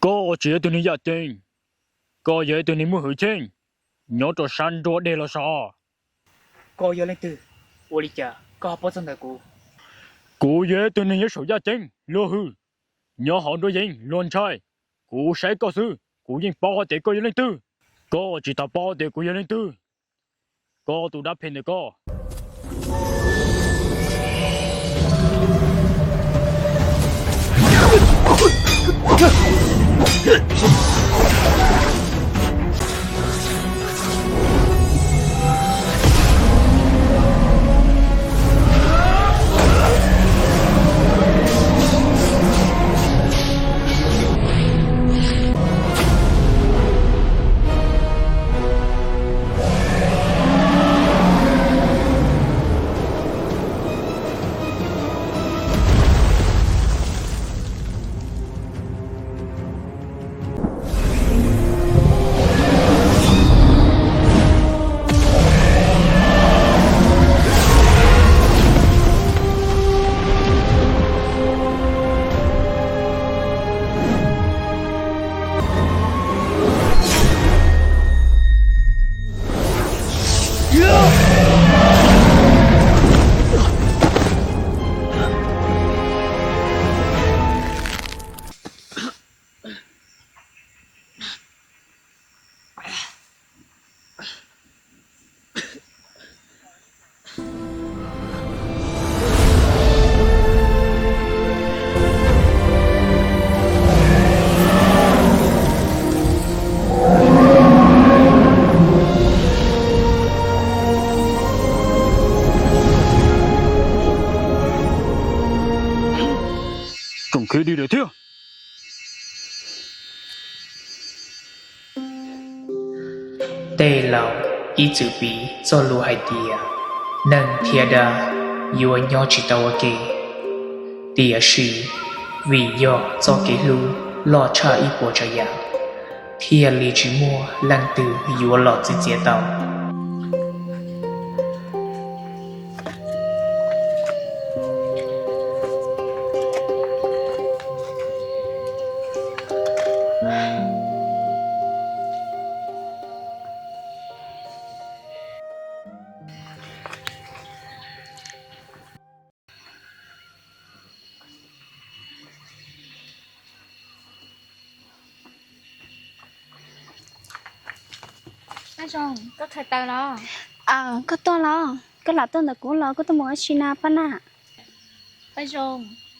Koj tsis yog ib tug neeg yaj ceeb, koj yog ib tug neeg muaj hwj chim, nyob rau sab nruab dej los sav. Koj yog leej twg? Ua li cas koj ho paub txog ntawm kuv? Kuv yog ib tug neeg nyob saum yaj ceeb luag hwj, nyob hauv nruab yeeb luag ntshai. Kuv saib koj xwb kuv yeej paub hais tias koj yog leej twg. Koj tsis tas paub tias kuv yog leej twg. Koj tus dab phem ntawm koj. Tsoom khib dig lawm thiab. Tej laus ib txwm piv txoj lus hais tias neeg thiab dab yuav nyob tsis tau ua ke, tiam sis vim yog txoj kev hlub loj tshaj ib puas tsav yam, thiaj li tsis muaj leej twg yuav los txwv txiav tau. Paj Zoo, koj khaws taws los? Koj tuaj los? Koj lam tuaj ntawm kuv los koj tuaj mus ua dab tsi na Paj Naj? Paj Zoo,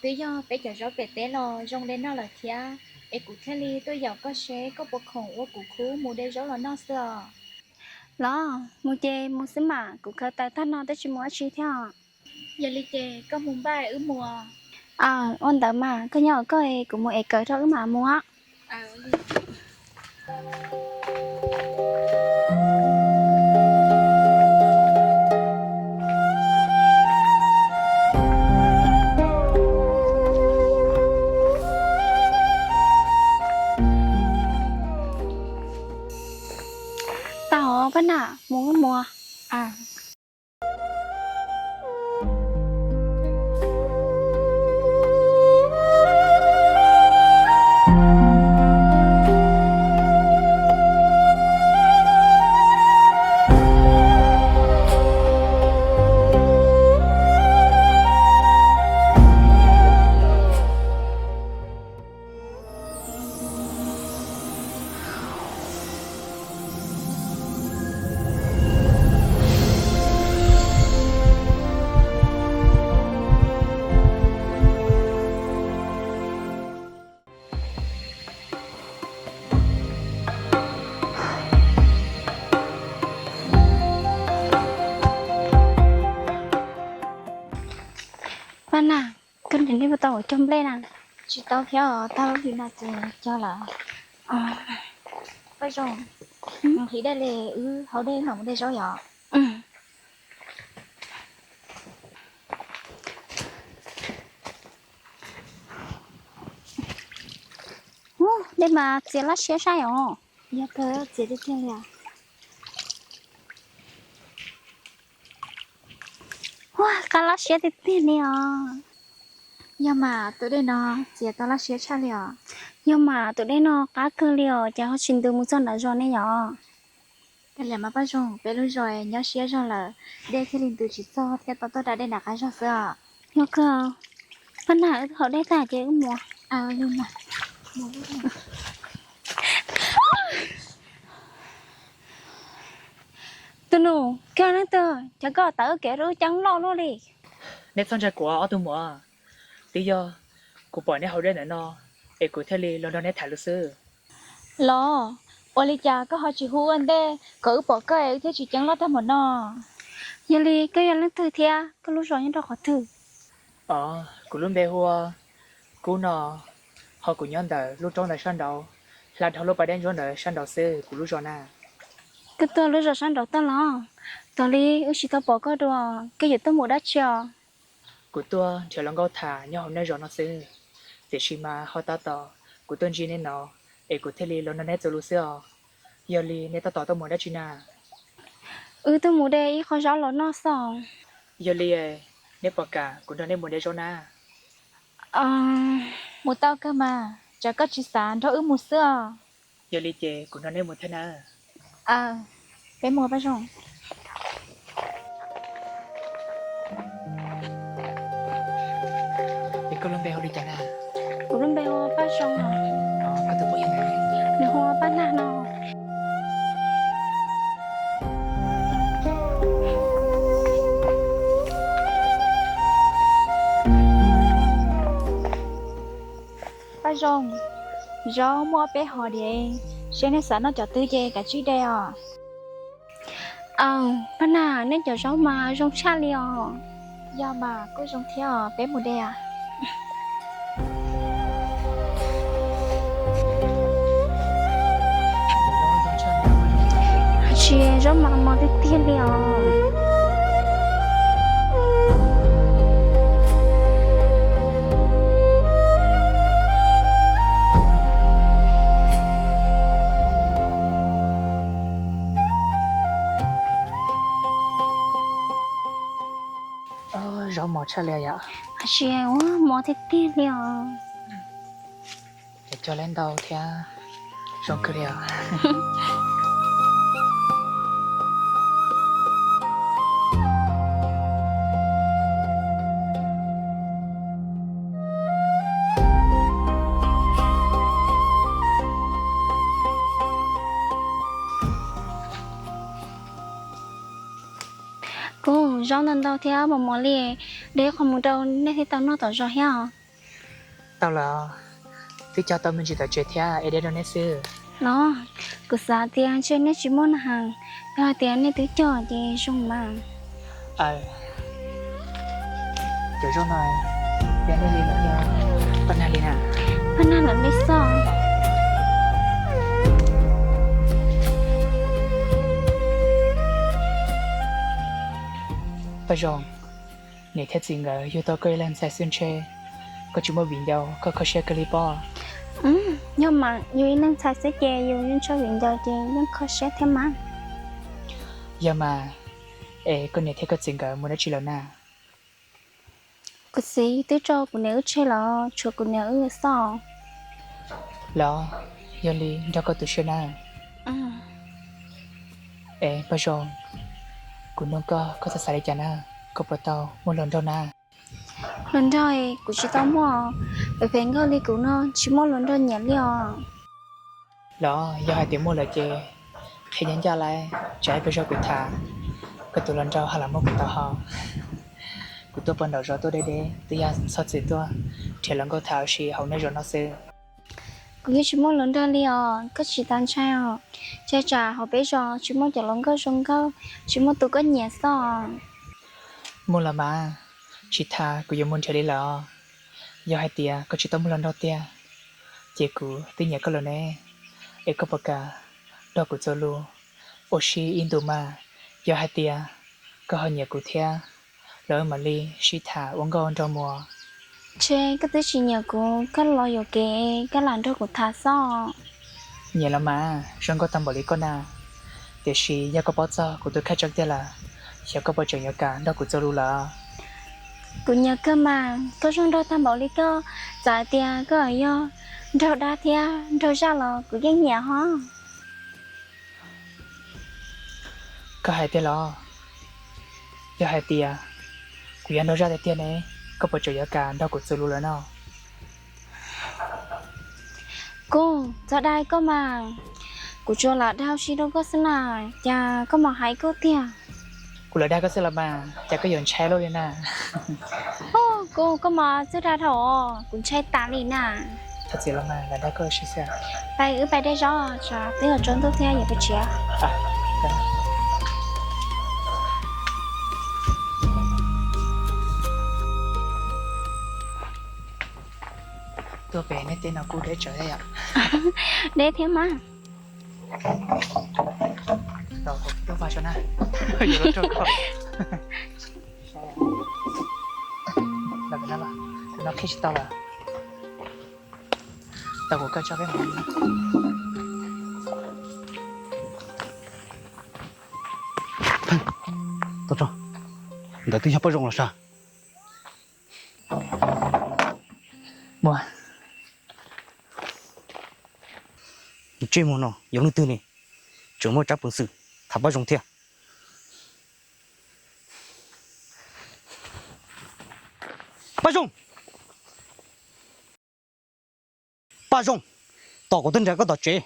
twb yog peb cov zaub pem teb los zoo li no lawm thiab, es kuv thiaj li tuaj yaum koj seb koj puas khoom ua kuv khub mus de zaub los noj xwb os. Los, mus ces mus xwb mas, kuv khaws taws tag no twb tsis mus dab tsi thiab os. Yog li ces koj mus npaj wb mus. Ua ntawd mas koj nyob koj, kuv mus ev kawm rau wb mam mus. Tau, Paj Naj, mus wb mus. Paj Naj, koj niam nej puas tau ua cog nplej na? Tsis tau thiab os, tag lub hlis no ces cog lawm. Paj Zoo, hliv dej li, wb haus dej mam mus de zaub yom. Dej mas txias loj siab saib os. Yog kawg, txias tiag tiag li os. Ua, qab loj siab tiag tiag li os. Yog mas tus dej no txiav tau laj siab tshaj li os. Yog mas tus dej no qab kawg li os, cas ho tsis ntws mus txog nram zos ne yom? Kav liam mas Paj Zoo, peb lub zos nyob siab zog lawm, dej thiaj li ntws tsis txog thiab tau tuaj da dej nram qab zog xwb os. Yog kawg, Paj Nag, wb twb haus dej tag ces wb mus. Tus nus, koj leej twg, cas koj tawm wb kev rau wb ceeb loj luaj li? Neb txhob ntshai kuv ob tug muam, twb yog kuv pom neb haus dej ntawm no es kuv thiaj li los nrog neb tham lus xwb. Los, ua li cas koj ho tsis hu ua ntej kom wb pom koj es wb thiaj tsis ceeb loj tag npaum no? Yog li koj yog leej twg thiab koj lub zos nyob rau qhov twg? Os, kuv lub npe hu ua Kub no, ho kuv nyob ntawm lub roob ntawm sab nraud, hla dhau lub pas dej ntsuab ntawm sab nraud xwb kuv lub zos na. Koj tuaj lub zos sab nraud tag los? Tos li wb tsis tau pom koj dua, koj yuav tuaj mus dab tsi os? Kuv tuaj nrhiav hluas nkauj tham nyob hauv nej zos no xwb, tiam sis mas ho tab tom kuv tuaj ntsib neb no es kuv thiaj li los nrog neb txuas lus xwb os. Yog li neb tab tom tuaj mus dab tsi na? Wb tuaj mus de ib qho zaub los noj xwb. Yog li neb puas kam kuv nrog neb mus de zaub na? Mus tau kawg mas, tsam koj tsis xav nrog wb mus xwb os. Yog li ces kuv nrog neb mus thiab na. Peb mus Paj Zoo. Es koj lub npe hu li cas na? Kuv lub npe hu ua Paj Zoo. Koj tus phooj ywg ntawd? Nws hu ua Paj Nag no. Paj Zoo, zaub muaj ob peb hom diam, seb nej xav noj cov twg ces kav tsij de os. Aw, Paj Nag, nej cov zaub mas zoo tshaj li os. Yog mas kuj zoo thiab os, peb mus de os. Tsis, zaub mas mos tiag tiag li os. Zaub mos tshaj li yom. Tsis, ua mos tiag tiag li os. Cog leb ntau thiab zoo kawg li os. Kuv zaub ntau ntau thiab mos mos li, de qhov mus rau nej thiaj tau noj tom zos thiab os. Tau lawm, twb cog tau me ntsis tom tsev thiab es de rau neb xwb. Los, kuv xav tias ntshe nej tsis muaj nas has, yog hais tias nej twb cog ces zoo mas. Cov zaub no, yog nej li los yog Paj Nag li na? Paj Nag lawm li xwb. Paj Zoo, niam thiab txiv nkawd yug tau koj ib leeg ntxhais xwb ntshe koj tsis muaj viv ncaus koj kho siab kawg li pob? Yog mas, yus ib leeg ntxhais xwb ces yus yeej tsis muaj viv ncaus ces yeej kho siab thiab mas. Yog mas, es koj niam thiab koj txiv nkawd mus dab tsi lawm na? Kuv txiv twb tso kuv niam wb tseg lawm, tshuav kuv niam wb xwb. Los, yog li nrog koj tu siab na. Es Paj Zoo, kuv nug koj, koj xav xav li cas na? Koj puas tau muaj hluas nraug na? Hluas nraug kuv tsis tau muaj, pem pem nkauj li kuv no tsis muaj hluas nraug nyiam li os. Los yog hais tias muaj lawm ces qhia ncaj ncaj lauj, tsam ib pliag kuv tham koj tus hluas nraug ho lam muab kuv tau haus. Kuv tuaj puag nraum zos tuaj deb deb twb yog txhob txwm tuaj nrhiav hluas nkauj tham ua si hauv nej zos no xwb. Kuv yeej tsis muaj hluas nraug li os, koj tsis tas ntshai os. Ntshai tsam hauv peb zos tsis muaj cov hluas nkauj zoo nkauj, tsis muaj tus koj nyiam xwb os. Muaj los mas, tsis tas kuv yuav mus nrhiav li lawm os. Yog hais tias koj tsis tau muaj hluas nraug tiag, ces kuv twb nyiam koj lawm ne. Es koj puas kam nrog kuv txuas lus ua si ib ntus mas? Yog hais tias koj ho nyiam kuv thiab, los wb mam li sib tham ua nkauj nraug muam. Ntshe koj twb tsis nyiam kuv, koj los yuam kev koj lam nrog kuv tham xwb. Nyiam los mas, zoo nkauj tag npaum li koj na. Tiam sis yog koj paub txog kuv tus kheej tseeb tiag lawm, xyov koj puas tseem yuav kam nrog kuv txuas lus lawm? Kuv nyiam koj mas, koj zoo nraug tag npaum li koj, txawm hais tias koj yog nraug dab thiab nraug zaj los kuv yeej nyiam hos. Koj hais tiag los? Yog hais tias kuv yog nraug zaj tiag tiag ne, koj puas tseem yuav kam nrog kuv txwv lus lawm no? Kuv txhob dag koj mas, kuv tsuas lam dag ua si rau koj xwb na, cas koj mam hais koj tiag. Kuv lam dag koj xwb los mas, cas koj yuav ntshai luaj li na? Kuv, koj mas txhob dag dhau, kuv ntshai tas li na. Thov txim los mas, lam dag koj ua si xwb. Pais wb pais de zaub, tsam twb yuav tsaus ntuj thiab yuav pais tshiab. Tuaj pem neb teb no kuj deb tsawv thiab yom. Deb thiab mas. Tau, tuaj pab saib na. Yuav luag rau koj. Los pem no los, tus no qhib tsis tau lawm. Tau, kuv koj tso peb mus. Tau tso, ntawd twb yog Paj Zoo los sav. Muaj, ntsej muag no yog leej twg ne? Tseem muaj tsab peev xwm tham Paj Zoo thiab. Paj Zoo! Paj Zoo, tom kuv tuaj nrhiav koj tom tsev,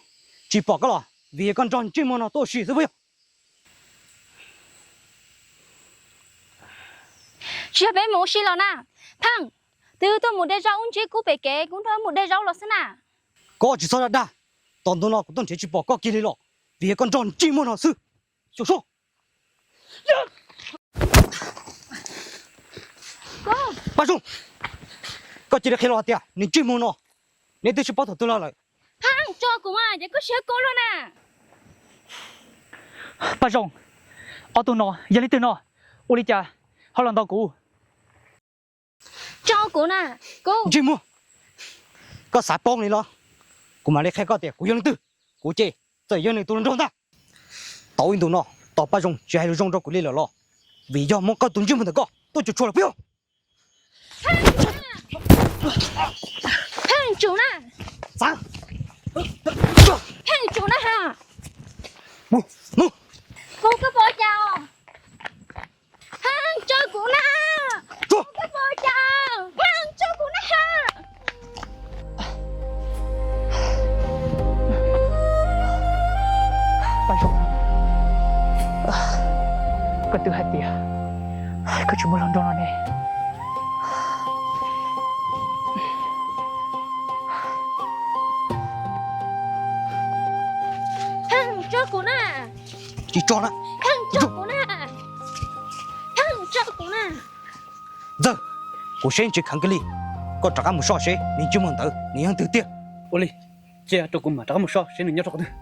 tsis pom koj los vim koj nrog ntsej muag no tuaj ua si xwb puas yog? Tsis yog peb mus ua si los na. Pheej, twb tuaj mus de zaub ub ntsib kuv pem kev, kuv nrog mus de zaub los xwb na. Koj tsis txhob dag dag, tom ntu no kuv tuaj nrhiav tsis pom koj kiag li los vim koj nrog ntsej muag no xwb. Xyov so. Paj Zoo, koj cia li qhia los hais tias nws ntsej muag no, neb twb sib paub thaum twg los lawm? Pheej, tso kuv mas, ces koj siab kub luaj na. Paj Zoo, ob tug no yog leej twg no? Ua li cas ho los ntaus kuv? Tso kuv na, kuv. Ntsej muag, koj xav paub li los? Kuv mam li qhia koj tias kuv yog leej twg. Kuv ces txawm yog nws tus hluas nraug ntag. Tau ib ntus no, tos Paj Zoo tsis hais lus zoo rau kuv li lawm los vim yog muab koj tus ntsej muag ntawm koj tuaj cuam tshuam lawm puas yog? Pheej, tsum na. Xav. Pheej, tsum na ha. Mus, mus. Kuv, koj pom cas os? Pheej, tso kuv na. Koj pom cas? Pheej, tso kuv na ha. Paj Zoo, koj twb hais tias koj tsis muaj hluas nraug no ne. Pheej, tso kuv na. Tsis tso na. Pheej, tso kuv na. Pheej, tso kuv na. Ntxawg, kuv saib tsis kheev kiag li, koj rov qab mus soj seb nws ntsej muag ntawd nws yog leej twg tiag. Ua li, cia rau kuv mam rov qab mus soj seb nws nyob rau qhov twg.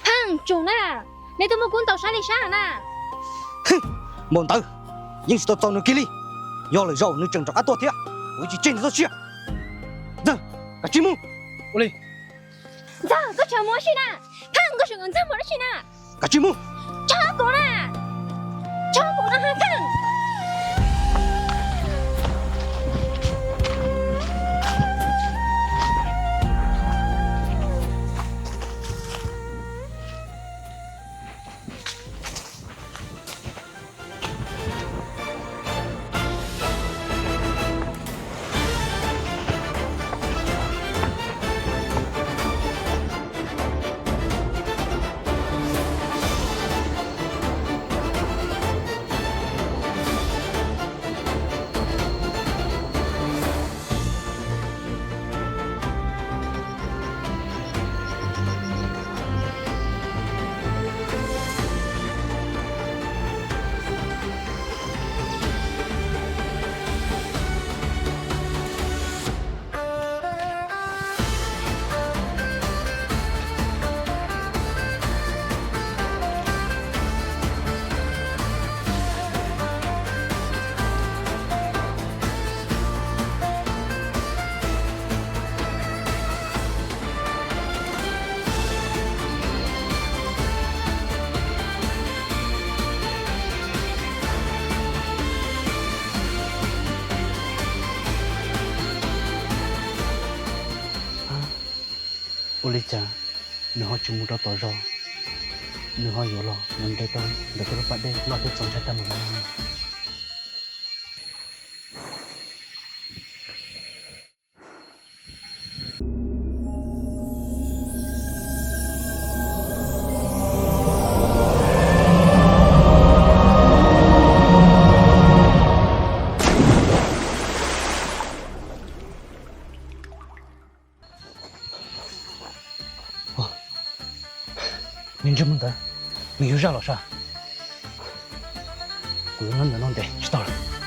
Pheej, tsum na, neb twb muab kuv ntaus sab li sab na. Npaum ntawd yeej tsis tau txaus nws kiag li. Yog lwm zaus nws tseem rov qab tuaj thiab, kuv tsis tseg nws txoj sia. Ntxawg, kav tsij mus. Ua li. Ntxawg, koj tseem mus dab tsi na? Pheej, koj tseem ntxawg mus dab tsi na? Kav tsij mus. Tso kuv na. Tso kuv na ha Pheej. Ua li cas nws ho tsis mus rau tom zos, nws ho yuav los mus nres rau ntawm tej lub pas dej loj thiab txaus ntshai tag npaum no? Niag ntsej muag ntawd, nws yog zaj los sav? Kuv yuav nyob ntawm no ntes tsis tau lawm.